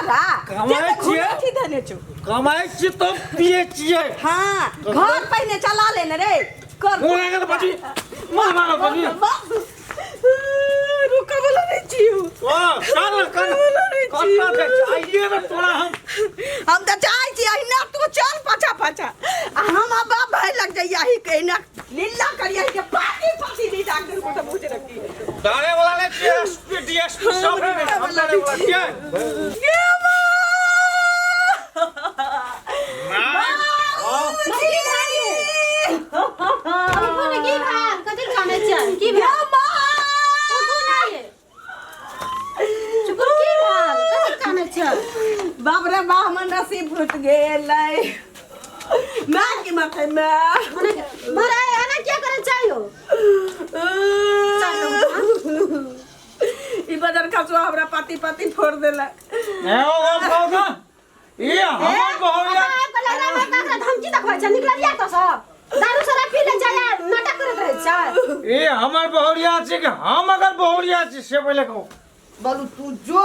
तोरा कमाइ जे छियै? अथी धने छौ। कमाइ छी तब पिए छियै। हाँ, घर पहिने चला लेने रे कर। मोरा के बची मार मार बची। रुका बोला नहीं छियो। ओ चल कर कतना के चाहिए रे तोरा हम। हम तऽ चाहै छी अहिना तू चल पाछा पाछा आ हम अब बाप भाई लग जाइए अही के अहिना लीला करिए के पानी फांसी नहीं डाक दे को तो बुझ रखी। डरे वाला नहीं छियै, एसपी डीएसपी सब है, हम डरे वाला छियै। ये माँ! उठू ने, की भेल? कथी लए कानै छियै? की ये भेल? माँ! उठू ने ये। चुप, की भेल? कथी लए कानै छियै? बाप रे बा, हमर नसीब फूट गेलै। माँ की माथे माँ। मरा एना किया करै चाहियो? ई बदर खसुआ हमरा पाती पाती फोड़ देलक। ए ओ गप कहू ना, ई हमर बहुरिया। आब के लग रहा है धमकी देखबै छै, निकलिया तो सब दारू शराब पी ले छै, नाटक करैत रहै छै। ई हमर बहुरिया छै कि हम अगर बहुरिया छी से पहिले कहू। बोलू तू जो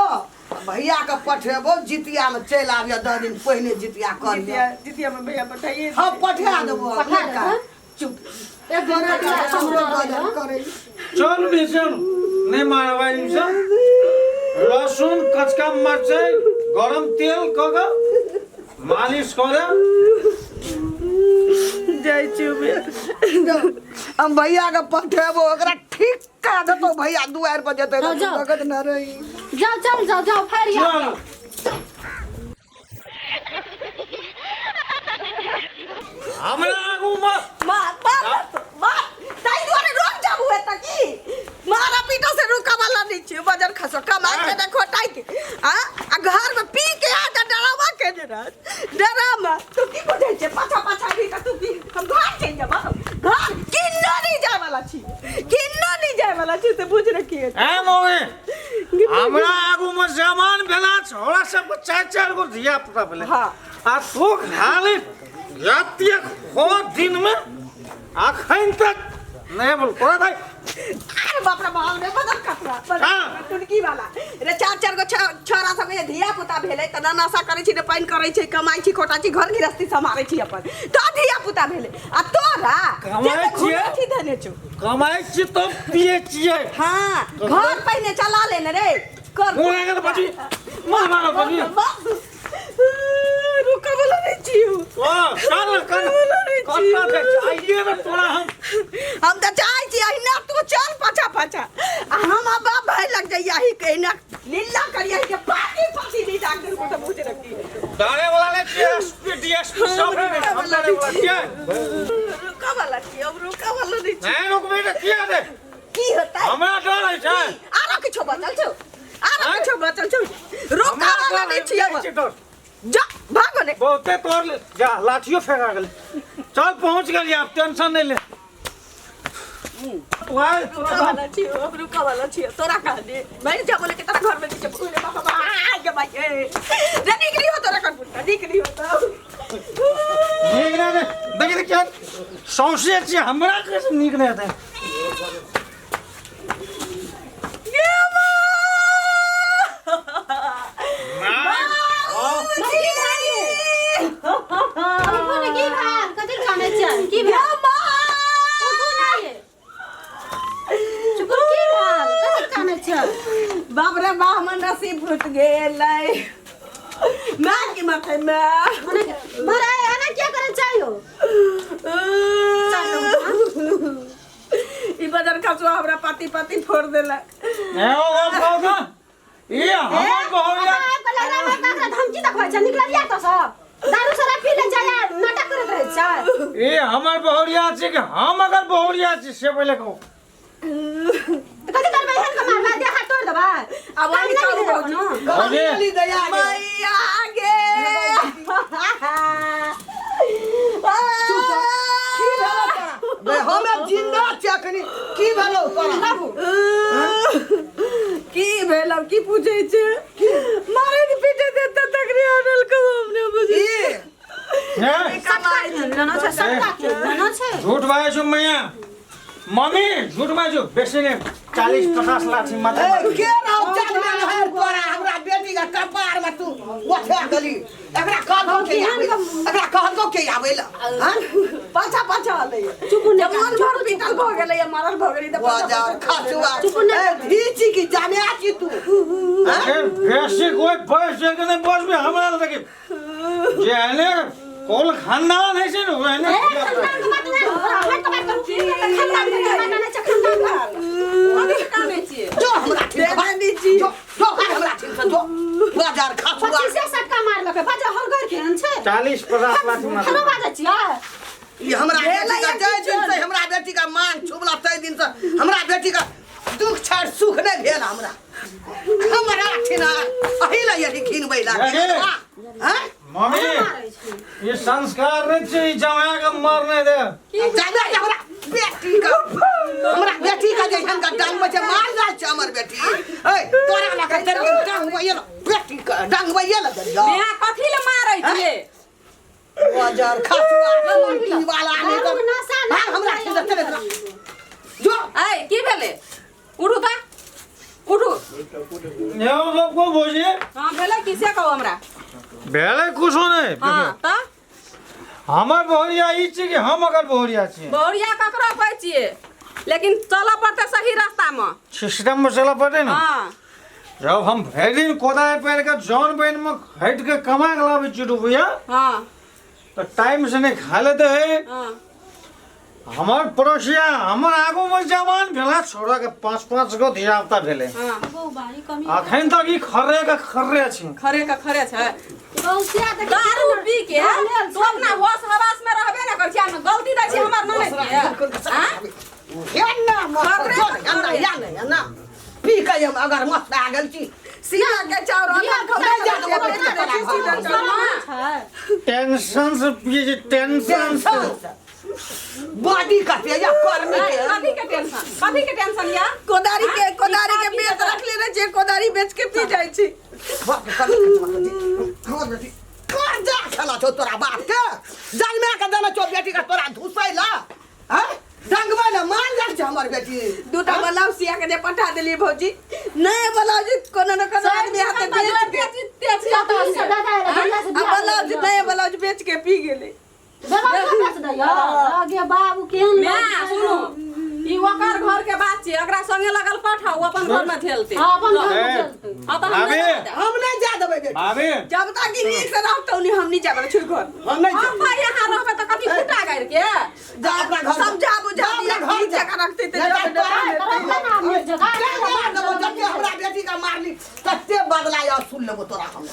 भैया के पठेबो जितिया में चलि आबिय, 10 दिन पहिने जितिया कर लिअ। जितिया जितिया में भैया पठाइए। हाँ, पठा देबो। पठा देबो। चुप। एक दिन हमरो गजब करै। चल बेसन नहीं मारबै सब, लहसुन कचका मरचाई गरम तेल कऽ के मालिश करे। जाइ छी भैया। हम भैया के पठेबो, ओकरा ठीक करा देतो भैया, दुआरि पर जेतै जाओ, जाओ। नगद न रही। जाओ, चल जाओ, जाओ फेर या। चल। हमरा आगू मे मार मार मार, ताहि दुआरे रोक जाबू एतऽ की मारा पीटा से रुका वाला नहीं छियो। बजर खसो कमा के देखो टाइ के आ आ घर में पी के आ त डरावा के ने रह डरामा। तू की बुझै छै पाछा पाछा भी त तू की हम घर चलि जेबौ? घर किन्नो नहीं जाय वाला छी, किन्नो नहीं जाय वाला छी, से बुझ रखिए। ए मौगी, हमरा आगू मे जवान भेला छोरा सब चारि चारि गो धिया पुता भेलै। हाँ। आ तू खाली एतेक हो दिन में अखन तक नहीं बोल तोरा भाई। अरे बाप रे बाप रे, बदल कतरा बदल। हाँ। टुनकी वाला रे, चार चार गो छोरा सब के धिया पुता भेलै त ना नशा करै छी, ने पानि करै छी, कमाइ छी, खोटा छी, घर गृहस्थी सम्हारै छी अपन, त धिया पुता भेलै। आ तोरा कमाइ जे छियै? अथी धने छौ। कमाइ छी तब पिए छियै। हाँ, घर पहिने चला लेने रे कर। मोरा के बची मार मार बची। रुका बोला नहीं छियो। ओ चल कर कतना के चाहिए रे तोरा हम। हम तऽ चाहै छी अहिना तू चल पाछा पाछा आ हम अब बाप भाई लग जाइए अही के अहिना लीला करिए के पानी फांसी नहीं डाक दे को तो बुझ रखी। डरे वाला नहीं छियै, एसपी डीएसपी सब है, हम डरे वाला छियै। रुका वाला छी, अब रुका वाला नहीं छी। नहीं रुकबी तऽ किया रे? की होतै? हमरा डर होइ छै। आरो किछो बचल छौ? आरो आँय? किछो बचल छौ? रुका हमरा वाला डर नहीं छी अब। छै, डर। जा भागो ने। बहुते तोड़ ले जा, लाठियो फेंका गेलै। चल पहुँच गेलियै, आब टेंशन नहि ले। वाह, रुका वाला छियो, अब रुका वाला छियो। तोरा कहली मैं जा बोले के तोरा घर में नीचे बोले बाबा आ के भाई ए रे निकली हो तोरा कर पुता निकली हो तो। नीक नहि हेतै। देखी तऽ केहन सौंसे छियै, हमरा कैसे नीक नहि हेतै। ये माँ! उठू ने, की भेल? कथी लए कानै छियै? की भेल? उठू ने ये। चुप, की भेल? कथी लए कानै छियै? बाप रे बा, हमर नसीब फूट गेलै। माँ की माथे माँ। मरा एना किया करै चाहियो? ई बदर खसुआ हमरा पाती पाती फोड़ देलक। ए ओ गप कहू ना, ई हमर बहुरिया। आब के लग रहा है ककरा धमकी देखबै छै, निकलिया तो सब दारू शराब पी ले छै, नाटक करैत रहै छै। ई हमर बहुरिया छै कि हम अगर बहुरिया छी से पहिले कहू। तऽ कथी करबै? एहन के मारबै, देह हाथ तोड़ि देबै? आब कान वही नहि कहू देबै भौजी। कोनो। भौजी। गाली दया गे। मैया गे। चुप रह। की भेलौ तोरा? बे हमे जिंदा छियै अखनी, की भेलौ तोरा? की भेलौ की पूछै छै? मारे पीटे देता तकरे आनल को हमने बुझे। ई हैं? कमाई छै। लेना छै, सबटा के लेना छै। झूठ बाजै छौ मैया, मम्मी झूठ बाजू, बेसी नहि 40-50 लाख मात्र। ए, के रहौ चकना नहर तोरा हमरा बेटी के कपार में तू फेक देली एकरा कहलको के आबै एकरा कहलको के आबै ला हां पाछा पाछा आलै चुप ने जब मन भर पीटल भ गेलै या मारल भ गेलै त बाजार खसुआ चुप ने। ए धीची की जाने आची तू हां ए, बेसी कोई पैसे के नहीं बस में हमरा लगे जे एने कोल खानदान है से ने एने ए खानदान के बात नहीं हमर के बात करू खानदान के बात नहीं छै खानदान कथी कानै छियै जो हमरा ठीक देने दी छी जो जो हमरा ठीक से जो बाजार खसुआ 25 सटका मारलकै बाजा हलगर केहन छै 40 50 लाख हेलो मार बाजै छियै ई हमरा भेलै बेटी का या जाहि किछु? दिन से हमरा बेटी का मांग छुबला ताहि दिन से हमरा बेटी का दुख छाड़ सुख नहीं भेल हमरा हमरा ठिना अही ला यदि खिनबै ला अरे! हैं मम्मी ये संस्कार नहीं छै ई जमाया के मरने दे जाने के हमरा बेटी का हमरा बेटी का जैसन का डांग में छै मार जाइ छै हमर बेटी ए तोरा लगा तेरे के डांग में ये बेटी का डांग में ये लग जा नेहा कथी ले मारै छियै बाजार खसुआ की वाला नहीं दारू नशा भाग हमरा ठिना चले जो ऐ की भेलै उठू त उठू यो लोग को बोलिए हां भेलै की से कहू हमरा भेलै कुछो नहीं हां त हमर बहुरिया ई छै कि हम अगर बहुरिया छियै बहुरिया ककरो कहै छियै लेकिन चलऽ पड़तै सही रास्तामे सिस्टम में चलऽ पड़तै ने हँ जब हम भरि दिन कोदारि पारि के जौन बनि में हटि के कमा के लाबै छी रुपया हँ तऽ टाइम से नहि खा लेते है हँ हमर पड़ोसिया हमर आगू में जवान भेला छोड़ा के पाँच पाँच गो धियापुता भेलै हँ बौ बारी कमी अखन तक ई खर्रे के खर्रे छी खरे के खरे छै गौसिया देखी दारू पी के तू अपना होश हवास में रहबे ना करै छी आ गलती दै छी हमर ननद के आँ? एना मत जो एना या नहीं एना पी के हम अगर मस्त आ गेल छी सीधा के चाउर बिया अनल नहीं जा देबो, बेच दै छी सीधा चाउर छै टेंशन से पिए छी टेंशन से बॉडी कते या कर्मी के कथी के टेंशन कथी के टेंशन या कोदारी के बेच रखले रहे जे कोदारी बेच के पी जाइ छी बाप रे, कर्मी के हमर बेटी कर्जा खेला छौ तोरा बाप के जन्मे के देने छौ बेटी के तोरा धुसै ला हैं डंगबै ला मान जाइ छै हमर बेटी दूटा ब्लाउज सिया के जे पठा देलियै भौजी नहि ब्लाउज कोनो न कोनो आदमी हाथे बेच के कतऽ से दादा एलै जहिया से आ बियाह ब्लाउज भेलै। नया ब्लाउज बेच के पी गेलै बेबस बेच दैया आगे बाबू केहन माय लोग छै। सुनू ई ओकर घर के बात छियै एकरा संगे लगल पठाउ ओ अपन घर में झेलते हाँ, अपन घर में ए, झेलतै। हाँ तऽ हम भाभी नहि रहऽ देब। हम नहीं जा देबै बेटी भाभी जब तक ई नीक से रहतौ नहीं हम नहीं जाबे छोड़ घर हम नहीं हम भाई यहाँ रहबै तऽ कथी फुटा गाड़ि के जा अपना घर समझा बुझा जा दिया अपना घर नीक जा। जकाँ रखतै तऽ नहीं जाबे तऽ डरा रहतै ने आदमी एक जगह। जा मार देबो जते हमरा बेटी का मारली तते बदला या सुन लेबो तोरा हम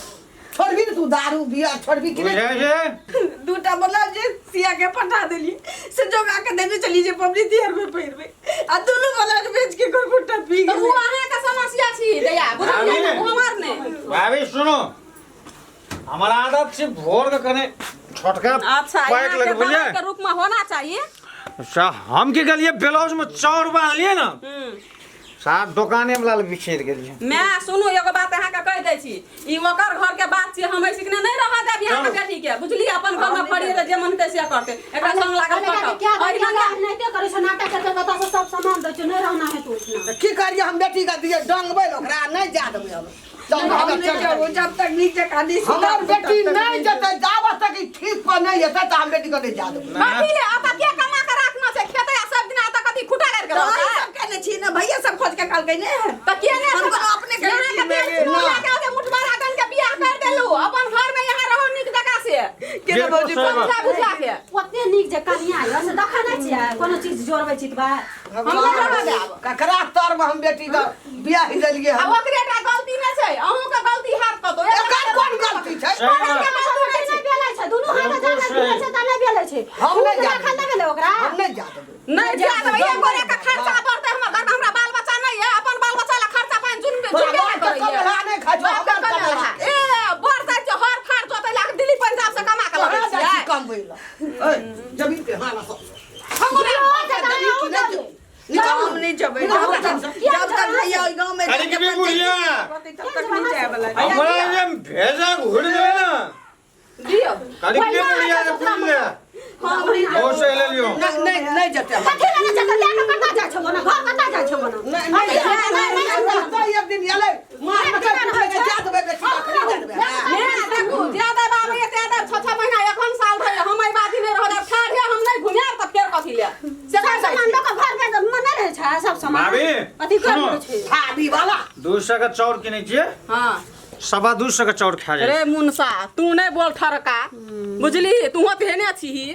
छोड़बी ने तू दारू बियर छोड़बी कि नहीं बुझै छै दूटा ब्लाउज जे सिया के पठा देली से जोगा के देने चली जे पबनी तिहार में पहिरबे आ दुनू ब्लाउज बेच के घरघुट्टा पी तऽ गेलै ओ अहाँके समस्या छी दैया बुझलियै ने ओ हमर नहि भाभी सुनो हमर आदत छै भोर के कने छोटका अच्छा पैक यहाँ के लगबलियै दवाई के रूप में होना चाहिए सा हम की गेलियै ब्लाउज में चाउर बान्हलियै ने हम्म। साफ दोकाने वाला लग बिछड़ि गेलियै मैं सुनू एगो बात अहाँके कहि दै छी ई ओकर घर के बात छी हम ऐसे नहि रहऽ देब अहाँके बेटी के बुझलियै अपन घर में फड़िए जे मन हेतै से करतै एकरा संग लागल अरे पठाउ क्या अहिना क्या नहिते करै छै नाटक करके कतऽ से सब सामान दै छै नहि रहना है तो उठना तऽ की करियै हम बेटी के दियै डंगबै ने ओकरा नहि जा देबै हम चल हम हम नहीं चल जाबो जब तक नीक जकाँ नहीं हमर सुधरतै, बेटी तब तक नहि जेतै जाबत तक ई ठीक पर नहि जेतै तऽ हम बेटी के नहि जा देबै कथी ले अतऽ के कमा के राखना छै खेतै आ सब दिना अतऽ कथी खुटा गाड़ि के तऽ अहीं रहतै सब केने छी ने भैया सब खोज के कहलकै ने तऽ के ने हम कोनो अपने करै यहाँ छी के तेल चुनिया के ओते मुठबारा गन के बियाह कर देलू अपन घर में यहाँ रहो नीक जगह से केना भौजी बिल्कुल सही बात। समझा बुझा के ओते नीक जे कनिया यऽ से देखै नहि छियै कोनो चीज जोड़बै छी तऽ भाय हम नहि रहऽ देब ककरा तर में हम बेटी के बियाह देलियै आ हम ओकरे टा गलती नहि छै अहूँ के गलती हैत कतौ एकर कोन गलती छै सही बात। नहि भेलै छै दुनू हाथ जाके भेलै छै तऽ नहि भेलै छै हम नहि भूख जा राखल नहि भेलै ओकरा हम नहि जा देबै नहि जा देबै एक गोरे के खर्चा बढ़तै हमर घर में हमरा बाल बच्चा नहि है अपन बाल बच्चा ला खर्चा पानि जुन तोरा जुनबे बाप के नहि करैए कमला नहि खाइ छौ, बाप के हमर कमला कमला। ए बढ़ जाइ छै हर फाड़ जोतै ला दिल्ली पंजाब से कमा के लबै कहाँ जाइ छी छियै कमबै लए ए जमीन पे हाँ ना सब हम हमरा जमीन बाप के की जमीन नहि की नहि निकल हम नहीं जबै निकल जब हमरा तक से। जब तक भैया ओहि गाँव में अरे जाके की बुढ़िया? पंचायत तब तक नहीं जाए वाला हमरा जे भेजा घुर देबै ने दियौ करी के बुढ़िया के पूछ ले हम नहीं ओ से ले लियो नहीं नहीं नहीं जेतै हम। कथी लए जेतै लए कऽ कतऽ जाइ छौ ओना घर कतऽ जाइ छौ ओना नहीं नहीं नहीं नहीं एक दिन एलै मार के जा देबै बेटी के, अखनी जा देबै ने देखू अथी कर सुनो। छै थाली वाला 200 के चाउर किनै छियै। हां। 225 के चाउर खा जाइ। रे मुनसा, तू नहीं बोल ठरका, बुझली? तू तेहने छीही।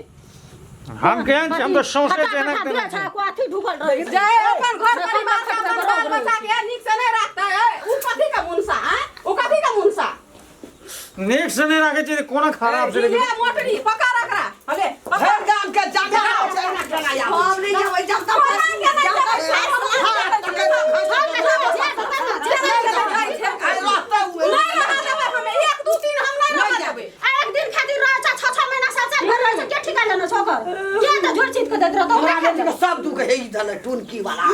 हम केहन छी? हम तऽ सौंसे जेना तेना छी। अथी ढुकल रहै छै। जे अपन घर परिवार के अपन बाल बच्चा के नीक से नहीं राखता है, उ कथी का मुनसा? हैं, उ कथी का मुनसा? नीक से नहि राखै छियै तऽ कोना खराब छै? ले मोटरी पकड़ एकरा, हले पकड़। भरि गाम के जगह छै एना केना आबै हम नहीं जेबै जब तक कोना के नहीं जब जेबै? तक छै। आइ रहतै उ। नहीं रह देबै हमे, 1 2 3 हम नहीं रह देबै। आ एक दिन खातिर रहै छै, 6 6 महीना 7 साल भर रहै छै, के ठिका लेने छौ ओकर? के तऽ झोर चीत के दैत रहतौ ओकरा? हमरा बेटी के सब दुख हे ई धले टुनकी वाला।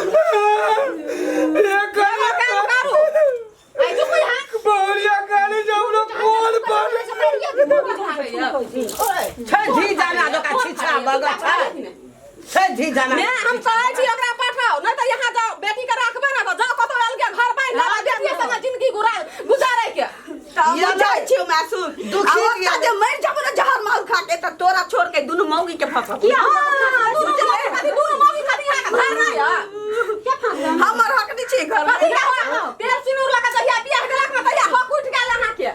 एगो काम करू, आई चुप यहाँ। बहुरिया गाली जो हमरा कोन पर छै धी जाना जोका छिछा बगा छै, छै धी जाना। मैं हम कहै छी ओकरा पठाओ, नहीं तऽ यहाँ जाओ, बेटी के राखबै ना तऽ जाओ कतौ अलगे घर बान्हि लेबै, बेटिये संगे जिंदगी गुजारै के। हम ये जाइ छियौ मैसूर। दुखी आ ओतऽ दिया। जे मरि जेबौ ने जहर मार खा के, तऽ तोरा छोड़ के दुनू मौगी के फंसब। किया? हाँ, दुनू मौगी खातिर, दुनू मौगी खातिर यहाँ के घर नहीं है। के फांसबै? हमर हक नहि छै घर में। कथी के हक? तेल सिनूर लगा जहिया बियाह केलक ने तहिया हक उठि गेल अहाँके।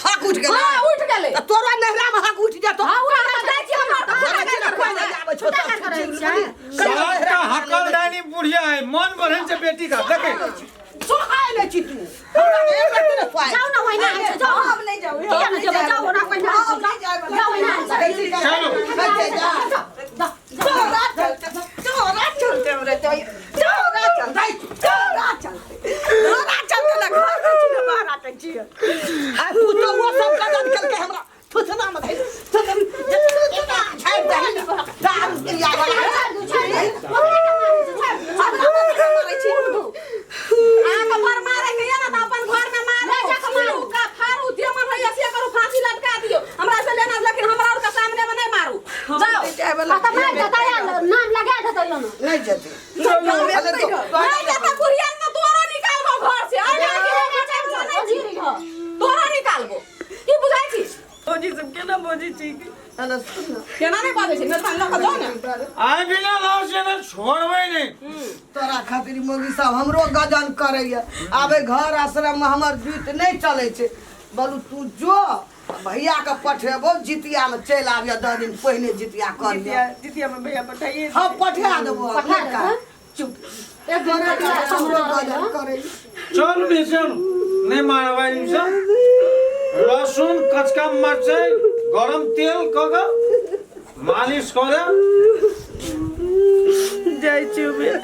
हक उठि गेलै? हाँ, उठि गेलै। तऽ तोरा नैहरा मे हक उठि जेतौ। हाँ, उठि गेलै। जाइ छी हम घर तऽ तोरा पूरा छी ने कर कोइ नहि आबै छौ कुत्ता तब करै छै। सबटा हकल डानी बुढ़िया है, मन बढ़ै छै बेटी का देखे। सोहाय नहि छी तू, हमरा एक रत्ती ने सोहाय। जाउ ने ओहिना होइ छै, जाउ। हम नहि जाउ। किया नहि जेबै? जाउ ओना ओहिना होइ छै, हम नहि जायब। जाउ ओहिना होइ छै। चलू। जा। तोरा चलते, तोरा चलते हमरा चाहिए, तोरा चलते, तोरा चलते, तोरा चलते ना घर के छी ना बाहर के छी। आ पुतौओ सब गजन केलकै हमरा थुथना मे धैल थुथना छाड़ि दही दारू पिया वाला। हमरा मत मारै छी। अहाँके बड़ मारै के ये ने तऽ अपन घर में मारू, मारू का फारू, जे मन होइए से करू, फांसी लटका दियौ, हमरा से लेना, लेकिन हमरा आर के सामने में नहीं मारू। जाओ। नहि जाय वाला। आ तऽ मारि देतै आ नाम लगा देतै ओना। नहि जेतै। नहीं जेतै बुढ़िया ने, तोरो निकालबो घर से। अरे नहीं छी, तोरो निकालबो। की बुझाइ छी? भौजी सब केना बजै छी? एना सुन ने। केना नहीं बाजै छै? मेहरबान लऽ कऽ जाउ ने। आइ बिना लाउ से ने छोड़बै नहि। तोरा खातिर मौगी साहब हमरो गजन करैया। आबे घर आश्रम में हमर जूत नहीं चलै छै। बोलू तू जो भैया के पठेबो, जितिया में चलि आबिय, 10 दिन पहिने जितिया कर लिअ। जितिया, जितिया में भैया पठाइए। हम पठा देबो। पठा देबो। चुप। एक दिन तोरा खातिर खातिर हमरो हमरो गजन करैया। चलू ने, चलू। नहि मारबै सब। लहसुन कचका मरचाइ गरम तेल कऽ कऽ मालिश करे। जाइ छी भैया।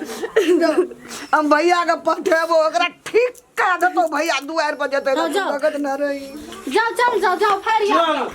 हम भैया के पठेबो, ओकरा ठीक कऽ देतौ भैया, दुआरि पर जेतै जाओ, जाओ। नगद न रही। जाओ, चल जाओ, जाओ फेर। चलू।